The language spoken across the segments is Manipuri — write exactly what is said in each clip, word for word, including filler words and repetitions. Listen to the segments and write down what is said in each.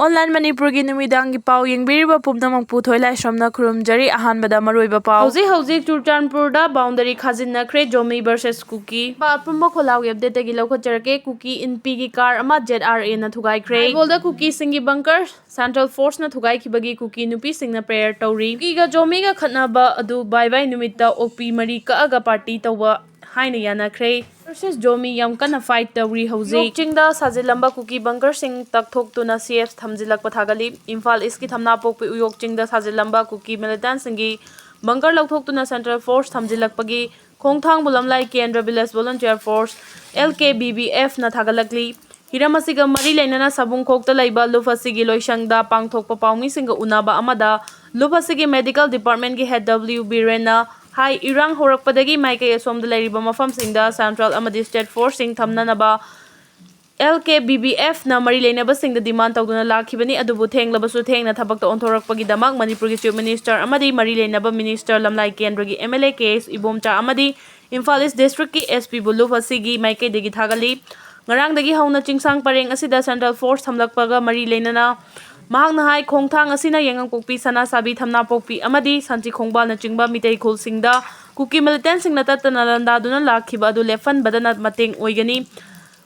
Online ꯃꯅꯤꯄꯨꯔꯒꯤ ꯅꯨꯃꯤꯗꯥꯡꯒꯤ ꯄꯥꯎ ꯌꯦꯡꯕꯤꯔꯤꯕ ꯄꯨꯝꯅꯃꯛꯄꯨ ꯊꯣꯏꯂꯥꯏꯁ꯭ꯔꯝꯅ ꯈꯨꯔꯨꯝꯖꯔꯤ꯫ ꯑꯍꯥꯟꯕꯗ ꯃꯔꯨꯑꯣꯏꯕ ꯄꯥꯎ꯫ ꯍꯧꯖꯤꯛ ꯍꯧꯖꯤꯛ ꯆꯨꯔꯆꯥꯟꯄꯨꯔꯗ boundary ꯈꯥꯖꯤꯟꯅꯈ꯭ꯔꯦ ꯖꯣꯃꯤ versus ꯀꯨꯀꯤ꯫ ꯑꯄꯨꯟꯕ ꯈꯣꯜꯂꯥꯎꯒꯤ updateꯇꯒꯤ ꯂꯧꯈꯠꯆꯔꯛꯀꯦ꯫ ꯀꯨꯀꯤ ꯏꯟꯄꯤꯒꯤ car ꯑꯃ ZRAꯅ ꯊꯨꯒꯥꯏꯈ꯭ꯔꯦ꯫ ꯑꯥꯏꯕꯣꯜꯗ ꯀꯨꯀꯤꯁꯤꯡꯒꯤ bunker central forceꯅ ꯊꯨꯒꯥꯏꯈꯤꯕꯒꯤ ꯀꯨꯀꯤ ꯅꯨꯄꯤꯁꯤꯡꯅ prayer ꯇꯧꯔꯤ꯫ ꯀꯨꯀꯤꯒ ꯖꯣꯃꯤꯒ ꯈꯠꯅꯕ ꯑꯗꯨ ꯕꯥꯏ ꯕꯥꯏ ꯅꯨꯃꯤꯠꯇ ꯑꯣꯛꯄꯤ ꯃꯔꯤ ꯀꯛꯑꯒ party ꯇꯧꯕ ꯍꯥꯏꯅ ꯌꯥꯅꯈ꯭ꯔꯦ꯫ Versus ꯖꯣꯃꯤ ꯌꯥꯝ ꯀꯟꯅ fight ꯇꯧꯔꯤ ꯍꯧꯖꯤꯛ꯫ ꯎꯌꯣꯛ ꯆꯤꯡꯗ ꯁꯥꯖꯤꯜꯂꯝꯕ ꯀꯨꯀꯤ bunkerꯁꯤꯡ ꯇꯛꯊꯣꯛꯇꯨꯅ CF ꯊꯝꯖꯤꯜꯂꯛꯄ ꯊꯥꯒꯠꯂꯤ꯫ ꯏꯝꯐꯥꯜ Eastꯀꯤ ꯊꯝꯅꯥꯄꯣꯛꯄꯤ ꯎꯌꯣꯛ ꯆꯤꯡꯗ ꯁꯥꯖꯤꯜꯂꯝꯕ ꯀꯨꯀꯤ militantꯁꯤꯡꯒꯤ bunker ꯂꯧꯊꯣꯛꯇꯨꯅ central force ꯊꯝꯖꯤꯜꯂꯛꯄꯒꯤ ꯈꯣꯡꯊꯥꯡꯕꯨ ꯂꯝꯂꯥꯏ ꯀꯦꯟꯗ꯭ꯔ village volunteer force, LKBVFꯅ ꯊꯥꯒꯠꯂꯛꯂꯤ꯫ ꯍꯤꯔꯝ ꯑꯁꯤꯒ ꯃꯔꯤ ꯂꯩꯅꯅ ꯁꯥꯕꯨꯡꯈꯣꯛꯇ ꯂꯩꯕ ꯂꯨꯞ ꯑꯁꯤꯒꯤ ꯂꯣꯏꯁꯪꯗ ꯄꯥꯡꯊꯣꯛꯄ ꯄꯥꯎꯃꯤꯁꯤꯡꯒ ꯎꯅꯕ ꯑꯃꯗ ꯂꯨꯞ ꯑꯁꯤꯒꯤ medical departmentꯀꯤ head W ꯕꯤꯔꯦꯟꯅ ꯍꯥꯏ, ꯏꯔꯥꯡ ꯍꯧꯔꯛꯄꯗꯒꯤ ꯃꯥꯏꯀꯩ ꯑꯁꯣꯝꯗ ꯂꯩꯔꯤꯕ ꯃꯐꯝꯁꯤꯡꯗ central ꯑꯃꯗꯤ state forceꯁꯤꯡ ꯊꯝꯅꯅꯕ LKBVFꯅ ꯃꯔꯤ ꯂꯩꯅꯕꯁꯤꯡꯗ demand ꯇꯧꯗꯨꯅ ꯂꯥꯛꯈꯤꯕꯅꯤ꯫ ꯑꯗꯨꯕꯨ ꯊꯦꯡꯂꯕꯁꯨ ꯊꯦꯡꯅ ꯊꯕꯛꯇ ꯑꯣꯟꯊꯣꯔꯛꯄꯒꯤꯗꯃꯛ ꯃꯅꯤꯄꯨꯔꯒꯤ Chief Minister ꯑꯃꯗꯤ ꯃꯔꯤ ꯂꯩꯅꯕ minister, ꯂꯝꯂꯥꯏ ꯀꯦꯟꯗ꯭ꯔꯒꯤ MLA ꯀꯦ ꯑꯦꯁ ꯏꯕꯣꯝꯆꯥ ꯑꯃꯗꯤ ꯏꯝꯐꯥꯜ East districtꯀꯤ SPꯕꯨ ꯂꯨꯞ ꯑꯁꯤꯒꯤ ꯃꯥꯏꯀꯩꯗꯒꯤ ꯊꯥꯒꯠꯂꯤ꯫ ꯉꯔꯥꯡꯗꯒꯤ ꯍꯧꯅ ꯆꯤꯡꯁꯥꯡ ꯄꯔꯦꯡ ꯑꯁꯤꯗ central force ꯊꯝꯂꯛꯄꯒ ꯃꯔꯤ ꯂꯩꯅꯅ ꯃꯍꯥꯛꯅ ꯍꯥꯏ, ꯈꯣꯡꯊꯥꯡ ꯑꯁꯤꯅ ꯌꯥꯏꯉꯪꯄꯣꯛꯄꯤ, ꯁꯅꯥꯁꯥꯕꯤ, ꯊꯝꯅꯥꯄꯣꯛꯄꯤ ꯑꯃꯗꯤ ꯁꯟꯆꯤ ꯈꯣꯡꯕꯥꯜꯅꯆꯤꯡꯕ ꯃꯤꯇꯩ ꯈꯨꯜꯁꯤꯡꯗ ꯀꯨꯀꯤ militantꯁꯤꯡꯅ ꯇꯠꯇꯅ ꯂꯥꯟꯗꯥꯗꯨꯅ ꯂꯥꯛꯈꯤꯕ ꯑꯗꯨ ꯂꯦꯞꯍꯟꯕꯗ ꯃꯇꯦꯡ ꯑꯣꯏꯒꯅꯤ꯫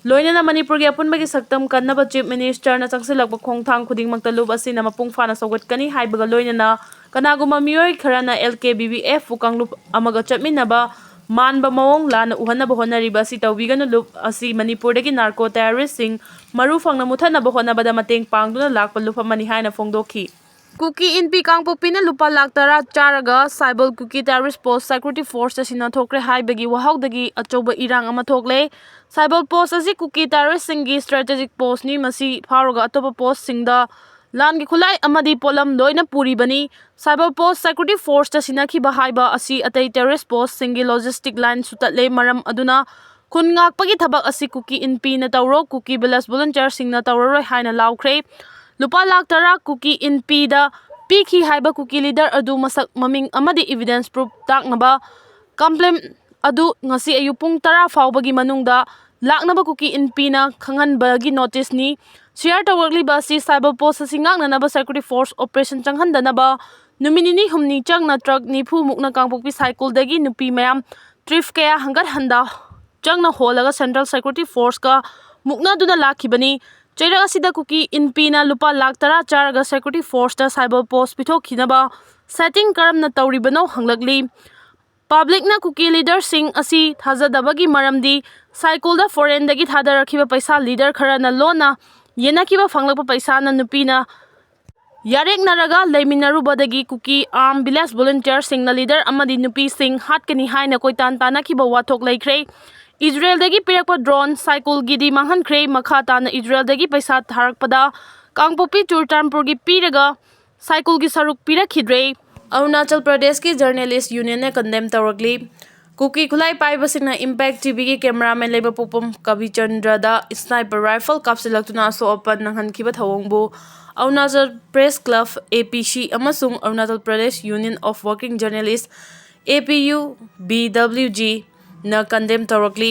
ꯂꯣꯏꯅꯅ ꯃꯅꯤꯄꯨꯔꯒꯤ ꯑꯄꯨꯟꯕꯒꯤ ꯁꯛꯇꯝ ꯀꯟꯅꯕ Chief Ministerꯅ ꯆꯪꯁꯤꯜꯂꯛꯄ ꯈꯣꯡꯊꯥꯡ ꯈꯨꯗꯤꯡꯃꯛꯇ ꯂꯨꯞ ꯑꯁꯤꯅ ꯃꯄꯨꯡ ꯐꯥꯅ ꯁꯧꯒꯠꯀꯅꯤ ꯍꯥꯏꯕꯒ ꯂꯣꯏꯅꯅ ꯀꯅꯥꯒꯨꯝꯕ ꯃꯤꯑꯣꯏ ꯈꯔꯅ LKBVFꯄꯨ ꯀꯥꯡꯂꯨꯞ ꯑꯃꯒ ꯆꯠꯃꯤꯟꯅꯕ ꯃꯥꯟꯕ ꯃꯑꯣꯡ ꯂꯥꯟꯅ ꯎꯍꯟꯅꯕ ꯍꯣꯠꯅꯔꯤꯕ ꯑꯁꯤ ꯇꯧꯕꯤꯒꯅꯨ꯫ ꯂꯨꯞ ꯑꯁꯤ ꯃꯅꯤꯄꯨꯔꯗꯒꯤ narco terroristꯁꯤꯡ ꯃꯔꯨ ꯐꯪꯅ ꯃꯨꯊꯠꯅꯕ ꯍꯣꯠꯅꯕꯗ ꯃꯇꯦꯡ ꯄꯥꯡꯗꯨꯅ ꯂꯥꯛꯄ ꯂꯨꯞ ꯑꯃꯅꯤ ꯍꯥꯏꯅ ꯐꯣꯡꯗꯣꯛꯈꯤ꯫ ꯀꯨꯀꯤ ꯏꯟꯄꯤ ꯀꯥꯡꯄꯣꯛꯄꯤꯅ ꯂꯨꯄꯥ ꯂꯥꯈ ꯇꯔꯥ ꯆꯥꯔꯒ ꯁꯥꯏꯕꯣꯜ ꯀꯨꯀꯤ terrorist post security forceꯇ ꯁꯤꯟꯅꯊꯣꯛꯈ꯭ꯔꯦ ꯍꯥꯏꯕꯒꯤ ꯋꯥꯍꯧꯗꯒꯤ ꯑꯆꯧꯕ ꯏꯔꯥꯡ ꯑꯃ ꯊꯣꯛꯂꯦ꯫ ꯁꯥꯏꯕꯣꯜ post ꯑꯁꯤ ꯀꯨꯀꯤ terroristꯁꯤꯡꯒꯤ strategic postꯅꯤ꯫ ꯃꯁꯤ ꯐꯥꯎꯔꯒ ꯑꯇꯣꯞꯄ postꯁꯤꯡꯗ ꯂꯥꯟꯒꯤ ꯈꯨꯠꯂꯥꯏ ꯑꯃꯗꯤ ꯄꯣꯠꯂꯝ ꯂꯣꯏꯅ ꯄꯨꯔꯤꯕꯅꯤ꯫ ꯁꯥꯏꯕꯣꯜ post security forceꯇ ꯁꯤꯟꯅꯈꯤꯕ ꯍꯥꯏꯕ ꯑꯁꯤ ꯑꯇꯩ terrorist postꯁꯤꯡꯒꯤ logistic lineꯁꯨ ꯇꯠꯂꯦ꯫ ꯃꯔꯝ ꯑꯗꯨꯅ ꯈꯨꯟ ꯉꯥꯛꯄꯒꯤ ꯊꯕꯛ ꯑꯁꯤ ꯀꯨꯀꯤ ꯏꯟꯄꯤꯅ ꯇꯧꯔꯣ, ꯀꯨꯀꯤ village volunteerꯁꯤꯡꯅ ꯇꯧꯔꯔꯣꯏ ꯍꯥꯏꯅ ꯂꯥꯎꯈ꯭ꯔꯦ꯫ ꯂꯨꯄꯥ ꯂꯥꯈ ꯇꯔꯥ ꯀꯨꯀꯤ ꯏꯟꯄꯤꯗ ꯄꯤꯈꯤ ꯍꯥꯏꯕ ꯀꯨꯀꯤ leader ꯑꯗꯨ ꯃꯁꯛ ꯃꯃꯤꯡ ꯑꯃꯗꯤ evidence proof ꯇꯥꯛꯅꯕ complaint ꯑꯗꯨ ꯉꯁꯤ ꯑꯌꯨꯛ ꯄꯨꯡ ꯇꯔꯥ ꯐꯥꯎꯕꯒꯤ ꯃꯅꯨꯡꯗ ꯂꯥꯛꯅꯕ ꯀꯨꯀꯤ ꯏꯟꯄꯤꯅ ꯈꯪꯍꯟꯕꯒꯤ noticeꯅꯤ꯫ ꯁꯤꯌꯥꯔ ꯇꯧꯔꯛꯂꯤꯕ ꯑꯁꯤ ꯁꯥꯏꯕꯣꯜ ꯄꯣꯁ ꯑꯁꯤ ꯉꯥꯛꯅꯅꯕ ꯁꯦꯀ꯭ꯌꯨꯔꯤꯇꯤ ꯐꯣꯔꯁ ꯑꯣꯄꯔꯦꯁꯟ ꯆꯪꯍꯟꯗꯅꯕ ꯅꯨꯃꯤꯠ ꯅꯤꯅꯤ ꯍꯨꯝꯅꯤ ꯆꯪꯅ ꯇ꯭ꯔꯛ ꯅꯤꯐꯨ ꯃꯨꯛꯅ ꯀꯥꯡꯄꯣꯛꯄꯤ ꯁꯥꯏꯀꯨꯜꯗꯒꯤ ꯅꯨꯄꯤ ꯃꯌꯥꯝ ꯇ꯭ꯔꯤꯞ ꯀꯌꯥ ꯍꯪꯒꯠ ꯍꯟꯗ ꯆꯪꯅ ꯍꯣꯜꯂꯒ ꯁꯦꯟꯇ꯭ꯔꯦꯜ ꯁꯦꯀ꯭ꯌꯨꯔꯤꯇꯤ ꯐꯣꯔꯁꯀ ꯃꯨꯛꯅꯗꯨꯅ ꯂꯥꯛꯈꯤꯕꯅꯤ꯫ ꯆꯩꯔꯛ ꯑꯁꯤꯗ ꯀꯨꯀꯤ ꯏꯟꯄꯤꯅ ꯂꯨꯄꯥ ꯂꯥꯈ ꯇꯔꯥ ꯆꯥꯔꯒ ꯁꯦꯀ꯭ꯌꯨꯔꯤꯇꯤ ꯐꯣꯔꯁꯇ ꯁꯥꯏꯕꯣꯜ ꯄꯣꯁ ꯄꯤꯊꯣꯛꯈꯤꯅꯕ ꯁꯦꯇꯤꯡ ꯀꯔꯝꯅ ꯇꯧꯔꯤꯕꯅꯣ ꯍꯪꯂꯛꯂꯤ꯫ ꯄꯕ꯭ꯂꯤꯛꯅ ꯀꯨꯀꯤ ꯂꯤꯗꯔꯁꯤꯡ ꯑꯁꯤ ꯊꯥꯖꯗꯕꯒꯤ ꯃꯔꯝꯗꯤ ꯁꯥꯏꯀꯨꯜꯗ ꯐꯣꯔꯦꯟꯗꯒꯤ ꯊꯥꯗꯔꯛꯈꯤꯕ ꯄꯩꯁꯥ ꯂꯤꯗꯔ ꯈꯔꯅ ꯂꯣꯟꯅ ꯌꯦꯟꯅꯈꯤꯕ ꯐꯪꯂꯛꯄ ꯄꯩꯁꯥꯅ ꯅꯨꯄꯤꯅ ꯌꯥꯔꯦꯛꯅꯔꯒ ꯂꯩꯃꯤꯟꯅꯔꯨꯕꯗꯒꯤ ꯀꯨꯀꯤ ꯑꯥꯔꯝ ꯚꯤꯂꯦꯖ ꯚꯣꯂꯨꯟꯇꯤꯌꯔꯁꯤꯡꯅ ꯂꯤꯗꯔ ꯑꯃꯗꯤ ꯅꯨꯄꯤꯁꯤꯡ ꯍꯥꯠꯀꯅꯤ ꯍꯥꯏꯅ ꯀꯣꯏꯇꯥꯟ ꯇꯥꯟꯅꯈꯤꯕ ꯋꯥꯊꯣꯛ ꯂꯩꯈ꯭ꯔꯦ꯫ ꯏꯖꯔꯦꯜꯗꯒꯤ ꯄꯤꯔꯛꯄ ꯗ꯭ꯔꯣꯟ ꯁꯥꯏꯀꯨꯜꯒꯤꯗꯤ ꯃꯥꯡꯍꯟꯈ꯭ꯔꯦ꯫ ꯃꯈꯥ ꯇꯥꯅ ꯏꯖꯔꯦꯜꯗꯒꯤ ꯄꯩꯁꯥ ꯊꯥꯔꯛꯄꯗ ꯀꯥꯡꯄꯣꯛꯄꯤ ꯆꯨꯔꯆꯥꯟꯄꯨꯔꯒꯤ ꯄꯤꯔꯒ ꯁꯥꯏꯀꯨꯜꯒꯤ ꯁꯔꯨꯛ ꯄꯤꯔꯛꯈꯤꯗ꯭ꯔꯦ꯫ ꯑꯔꯨꯅꯥꯆꯜ ꯄ꯭ꯔꯗꯦꯁꯀꯤ ꯖꯔꯅꯦꯂꯤꯁ ꯌꯨꯅꯤꯌꯟꯅ ꯀꯟꯗꯦꯝ ꯇꯧꯔꯛꯂꯤ꯫ ꯀꯨꯀꯤ ꯈꯨꯠꯂꯥꯏ ꯄꯥꯏꯕꯁꯤꯡꯅ ꯏꯝꯄꯦꯛ ꯇꯤꯚꯤꯒꯤ ꯀꯦꯃꯦꯔꯥꯃꯦꯟ ꯂꯩꯕꯄꯣꯛꯄꯝ ꯀꯕꯤꯆꯟꯗ꯭ꯔꯗ ꯁ꯭ꯅꯥꯏꯄꯔ ꯔꯥꯏꯐꯜ ꯀꯥꯞꯁꯤꯜꯂꯛꯇꯨꯅ ꯑꯁꯣꯛ ꯑꯄꯟ ꯅꯪꯍꯟꯈꯤꯕ ꯊꯧꯑꯣꯡꯕꯨ ꯑꯔꯨꯅꯥꯆꯜ ꯄ꯭ꯔꯦꯁ ꯀ꯭ꯂꯕ, ꯑꯦ ꯄꯤ ꯁꯤ, ꯑꯃꯁꯨꯡ Arunachal Pradesh union of working journalist, A P U B W G, ꯅ ꯀꯟꯗꯦꯝ ꯇꯧꯔꯛꯂꯤ꯫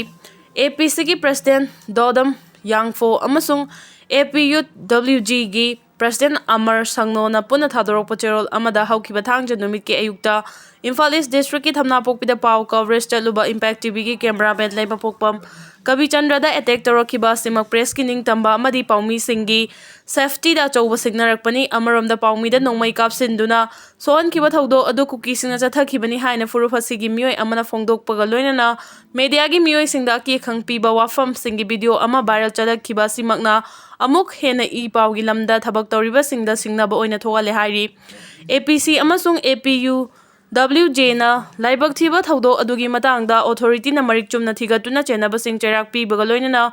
ꯑꯦ ꯄꯤ ꯁꯤꯒꯤ ꯄ꯭ꯔꯦꯁꯤꯗꯦꯟ ꯗꯣꯗꯝ ꯌꯥꯡꯐꯣ ꯑꯃꯁꯨꯡ ꯑꯦ ꯄꯤ ꯌꯨ ꯗꯕ꯭ꯂꯤꯎ ꯖꯤꯒꯤ ꯄ꯭ꯔꯦꯁꯤꯗꯦꯟ ꯑꯃꯔ ꯁꯪꯅꯣꯅ ꯄꯨꯟꯅ ꯊꯥꯗꯣꯔꯛꯄ ꯆꯦꯔꯣꯜ ꯑꯃꯗ ꯍꯧꯈꯤꯕ ꯊꯥꯡꯖ ꯅꯨꯃꯤꯠꯀꯤ ꯑꯌꯨꯛꯇ ꯏꯝꯐꯥꯜ ꯏꯁ ꯗꯤꯁꯇ꯭ꯔꯤꯛꯀꯤ ꯊꯝꯅꯥꯄꯣꯛꯄꯤꯗ ꯄꯥꯎ ꯀꯚꯔꯦꯖ ꯆꯠꯂꯨꯕ ꯏꯝꯄꯦꯛ ꯇꯤꯚꯤꯒꯤ ꯀꯦꯃꯦꯔꯥꯃꯦꯟ ꯂꯩꯃꯄꯣꯛꯄꯝ ꯀꯕꯤꯆꯟꯗ꯭ꯔꯗ ꯑꯦꯇꯦꯛ ꯇꯧꯔꯛꯈꯤꯕ ꯑꯁꯤꯃꯛ ꯄ꯭ꯔꯦꯁꯀꯤ ꯅꯤꯡꯇꯝꯕ ꯑꯃꯗꯤ ꯄꯥꯎꯃꯤꯁꯤꯡꯒꯤ ꯁꯦꯐꯇꯤꯗ ꯑꯆꯧꯕ ꯁꯤꯡꯅꯔꯛꯄꯅꯤ꯫ ꯑꯃꯔꯣꯝꯗ ꯄꯥꯎꯃꯤꯗ ꯅꯣꯡꯃꯩ ꯀꯥꯞꯁꯤꯟꯗꯨꯅ ꯁꯣꯛꯍꯟꯈꯤꯕ ꯊꯧꯗꯣꯛ ꯑꯗꯨ ꯀꯨꯀꯤꯁꯤꯡꯅ ꯆꯠꯊꯈꯤꯕꯅꯤ ꯍꯥꯏꯅ ꯐꯨꯔꯨꯞ ꯑꯁꯤꯒꯤ ꯃꯤꯑꯣꯏ ꯑꯃꯅ ꯐꯣꯡꯗꯣꯛꯄꯒ ꯂꯣꯏꯅꯅ ꯃꯦꯗꯤꯌꯥꯒꯤ ꯃꯤꯑꯣꯏꯁꯤꯡꯗ ꯑꯀꯤ ꯑꯈꯪ ꯄꯤꯕ ꯋꯥꯐꯝꯁꯤꯡꯒꯤ ꯚꯤꯗꯤꯑꯣ ꯑꯃ ꯚꯥꯏꯔꯦꯜ ꯆꯠꯂꯛꯈꯤꯕ ꯑꯁꯤꯃꯛꯅ ꯑꯃꯨꯛ ꯍꯦꯟꯅ ꯏ ꯄꯥꯎꯒꯤ ꯂꯝꯗ ꯊꯕꯛ ꯇꯧꯔꯤꯕꯁꯤꯡꯗ ꯁꯤꯡꯅꯕ ꯑꯣꯏꯅ ꯊꯣꯛꯍꯜꯂꯦ ꯍꯥꯏꯔꯤ꯫ ꯑꯦ ꯄꯤ ꯁꯤ ꯑꯃꯁꯨꯡ ꯑꯦ ꯄꯤ ꯌꯨ ꯗꯕ꯭ꯂꯤꯎ ꯖꯦꯅ ꯂꯥꯏꯕꯛ ꯊꯤꯕ ꯊꯧꯗꯣꯛ ꯑꯗꯨꯒꯤ ꯃꯇꯥꯡꯗ ꯑꯣꯊꯣꯔꯤꯇꯤꯅ ꯃꯔꯤꯛ ꯆꯨꯝꯅ ꯊꯤꯒꯠꯇꯨꯅ ꯆꯦꯟꯅꯕꯁꯤꯡ ꯆꯩꯔꯥꯛ ꯄꯤꯕꯒ ꯂꯣꯏꯅꯅ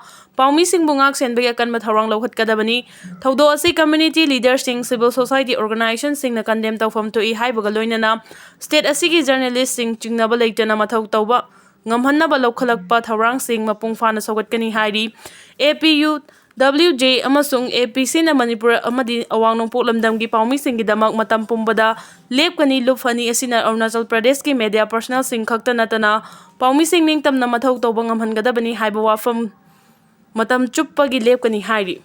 ꯄꯥꯎꯃꯤꯁꯤꯡꯕꯨ ꯉꯥꯛ ꯁꯦꯟꯕꯒꯤ ꯑꯀꯟꯕ ꯊꯧꯔꯥꯡ ꯂꯧꯈꯠꯀꯗꯕꯅꯤ꯫ ꯊꯧꯗꯣꯛ ꯑꯁꯤ ꯀꯝꯃ꯭ꯌꯨꯅꯤꯇꯤ ꯂꯤꯗꯔꯁꯤꯡ, ꯁꯤꯚꯤꯜ ꯁꯣꯁꯥꯏꯇꯤ ꯑꯣꯔꯒꯅꯥꯏꯖꯦꯁꯟꯁꯤꯡꯅ ꯀꯟꯗꯦꯝ ꯇꯧꯐꯝ ꯊꯣꯛꯏ ꯍꯥꯏꯕꯒ ꯂꯣꯏꯅꯅ ꯁ꯭ꯇꯦꯠ ꯑꯁꯤꯒꯤ ꯖꯔꯅꯦꯂꯤꯁꯁꯤꯡ ꯆꯤꯡꯅꯕ ꯂꯩꯇꯅ ꯃꯊꯧ ꯇꯧꯕ ꯉꯝꯍꯟꯅꯕ ꯂꯧꯈꯠꯂꯛꯄ ꯊꯧꯔꯥꯡꯁꯤꯡ ꯃꯄꯨꯡ ꯐꯥꯅ ꯁꯧꯒꯠꯀꯅꯤ ꯍꯥꯏꯔꯤ꯫ ꯑꯦ ꯄꯤ ꯌꯨ ꯗꯕ꯭ꯂꯤꯎ ꯖꯦ ꯑꯃꯁꯨꯡ ꯑꯦ ꯄꯤ ꯁꯤꯅ ꯃꯅꯤꯄꯨꯔ ꯑꯃꯗꯤ ꯑꯋꯥꯡ ꯅꯣꯡꯄꯣꯛ ꯂꯝꯗꯝꯒꯤ ꯄꯥꯎꯃꯤꯁꯤꯡꯒꯤꯗꯃꯛ ꯃꯇꯝ ꯄꯨꯝꯕꯗ ꯂꯦꯞꯀꯅꯤ꯫ ꯂꯨꯞ ꯑꯅꯤ ꯑꯁꯤꯅ ꯑꯔꯨꯅꯥꯆꯜ ꯄ꯭ꯔꯗꯦꯁꯀꯤ ꯃꯦꯗꯤꯌꯥ ꯄꯔꯁꯅꯦꯜꯁꯤꯡ ꯈꯛꯇ ꯅꯠꯇꯅ ꯄꯥꯎꯃꯤꯁꯤꯡ ꯅꯤꯡꯇꯝꯅ ꯃꯊꯧ ꯇꯧꯕ ꯉꯝꯍꯟꯒꯗꯕꯅꯤ ꯍꯥꯏꯕ ꯋꯥꯐꯝ ꯃꯇꯝ ꯆꯨꯞꯄꯒꯤ ꯂꯦꯞꯀꯅꯤ ꯍꯥꯏꯔꯤ꯫